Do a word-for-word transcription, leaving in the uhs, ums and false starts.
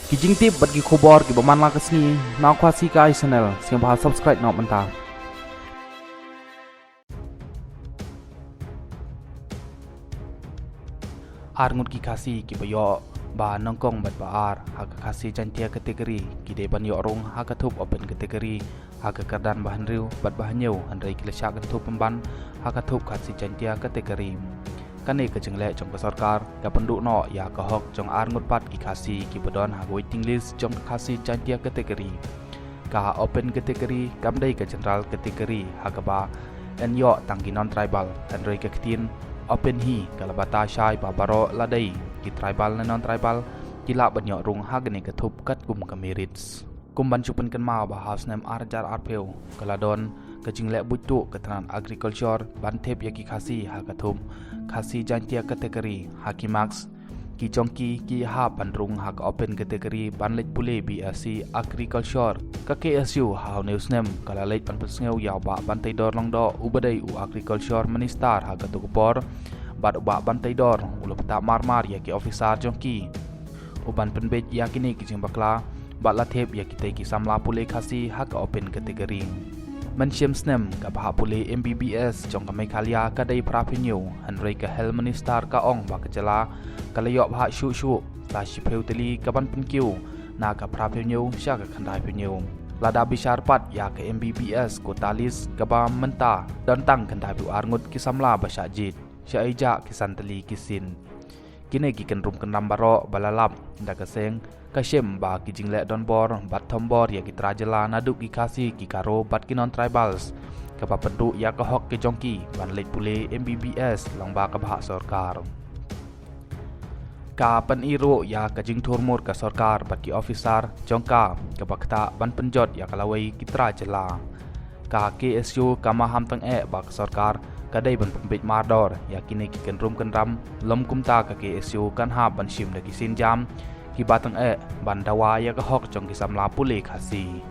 Ki jingtip bad ki khubor kiba man la ka sngi na Khasi Kai Channel, sngewbha subscribe noh mynta. Ar ngut ki Khasi kiba ïoh ba nyngkong bad ba ar ha ka Khasi Jaintia Category ki dei ban ïoh rung ha ka thup Open Category ha ka kyrdan ba hynriew bad ba hynñiew, hynrei ki la shah kynthup pynban ha ka thup Khasi Jaintia Category. Kane ka jingleh jong ka sorkar ka pynduh noh ïa ka hok jong ar ngut pat ki Khasi kiba don ha ka waiting list jong ka Khasi Jaintia Category. Ka Open Category kam dei ka General Category ha kaba yn ïoh tang ki non-tribal, hynrei ka ktien Open hi ka la batai shai ba baroh lada ki tribal ne non-tribal ki lah ban ïoh rung ha kane ka thup katkum ka merits. Kum ban shu pynkynmaw ba ha u snem ar hajar arphew ka la don ka jingleh buit tuh ka tnat Agriculture ban thep ïa ki Khasi ha ka thup Khasi Jaintia Category. Ha ki marks ki jong ki ki hap ban rung ha ka Open Category ban leit pule B S c Agriculture. Ka K S U ha une u snem ka la leit ban pynsngew ïa u Bah Banteidor Lyngdoh uba dei u Agriculture Minister ha kato ka por, bad u Bah Banteidor u la btah mar mar ïa ki officer jong ki u ban pynbeit ïa kine ki jingbakla bad la thep ïa kitei ki samla pule Khasi ha ka Open Category. Mynshem snem ka bhah pule M B B S jong ka Meghalaya ka dei phra phew hynñiew, hynrei ka Health Minister ka ong ba ka jylla ka la ïoh bhah shuh shuh sa shiphew tylli ka ban pynkiew na ka phra phew hynñiew sha ka khyndai phew hynñiew. Lada bishar pat ïa ka M B B S quota list kaba mynta don tang khyndai phew ar ngut ki samla ba shah jied, sha ïa ki san tylli ki sien. Kine ki kynrum kynram baroh ba la lap da ka seng ka shem ba ki jingleh donbor bad thombor ïa ki trai jylla naduh ki Khasi, ki Garo bad ki non-tribals, kaba pynduh ïa ka hok ki jong ki ban leit pule M B B S lyngba ka bhah sorkar. Ka pyni ruh ïa ka jingthurmur ka sorkar bad ki officer jong ka kaba ktah ban pynjot ïa ka lawei ki trai jylla. Ka K S U ka maham tang eh ba ka sorkar ka dei ban pynbeit mardor ïa kine ki kynrum kynram, lym kumta ka K S U kan hap ban shim da ki sienjam kiba tang eh ban dawa ïa ka hok jong ki samla pule Khasi.